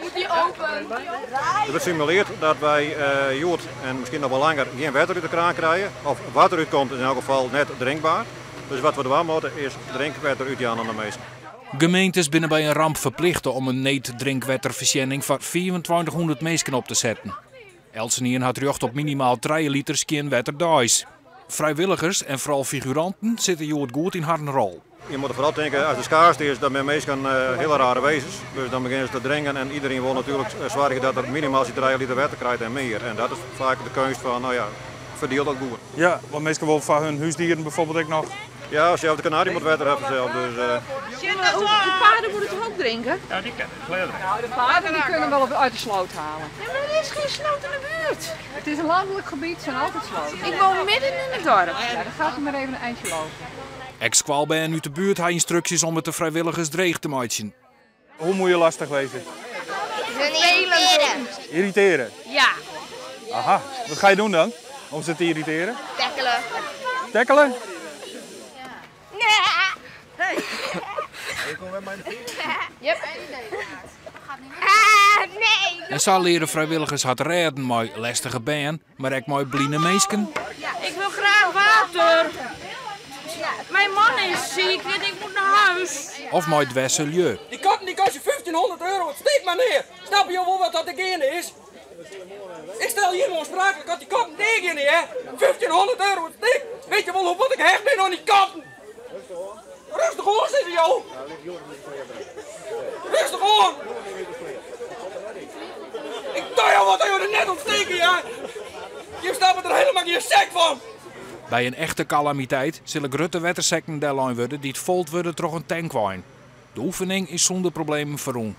Moet die open? Der wurdt simuleard dat wy hjoed en miskien noch wol langer gjin wetter út de kraan krije. Of wat der útkomt is yn elk gefal net drinkber. Dus wat we dwaan moatte is drinkwetter útjaan oan de minsken. Gemeentes binne by in ramp ferplichte om in needdrinkwetterfoarsjenning foar 2500 minsken op te setten. Eltsenien hat rjocht op minimaal 3 liter skjin wetter deis. Frijwilligers en foaral figuranten sitte hjoed goed yn harren rol. Je moatte foaral tinke, as de skaarste is, dan binne minsken hiele rare wezens. Dus dan begjinne se te drinken en iderien wol natuerlik soargje dat er minimaal syn 3 liter wetter krijt en mear. En dat is faak de keunst fan, no ja, ferdiel dat goed. Ja, want minsken wolle foar hun húsdieren bijvoorbeeld ek noch. Ja, sels de kanarie moat wetter hawwe fansels. Dus. De paarden moeten toch ook drinken? Ja, die kunnen klear drinken. Nou, de paarden die kunnen wel uit de sloot halen. Ja, maar er is geen sloot in de buurt. Het is een landelijk gebied, het zijn altijd sloten. Ik woon midden in het dorp. Ja, dan gaat u maar even een eindje lopen. Ek skoalbern út de buert ha ynstruksjes om it de frijwilligers dreech te meitsjen. Hoe moat je lestich wêze? Irriteren. Irriteren? Ja. Aha, wat ga je doen dan om ze te irriteren? Tackelen. Tackelen? Nee. Yep. Nee. En sa leare frijwilligers har te rêden mei lestige bern, mar ek mei bline minsken. Ik wil graag water. Mijn man is ziek en ik moet naar huis. Of mei dwerse lju. Die katten die kostje 1500 euro, it steekt mar near. Snappe jo wol wat dat de geande is? Ik stel hjir oanspraaklik as die katten deagean, hè? 1500 euro, it steekt. Witte jo wol hoe bot ik hecht bin oan die katten? Rêstich oan, sizze jo. Rêstich oan. Ik tell jo wat, jo der net ûntsteke, ja. Je snappe der hielendal gjin sek fan. By in echte kalamiteit sille grutte wettersekken dellein wurde dy't fold wurde troch in tankwein. De oefening is sûnder problemen ferrûn.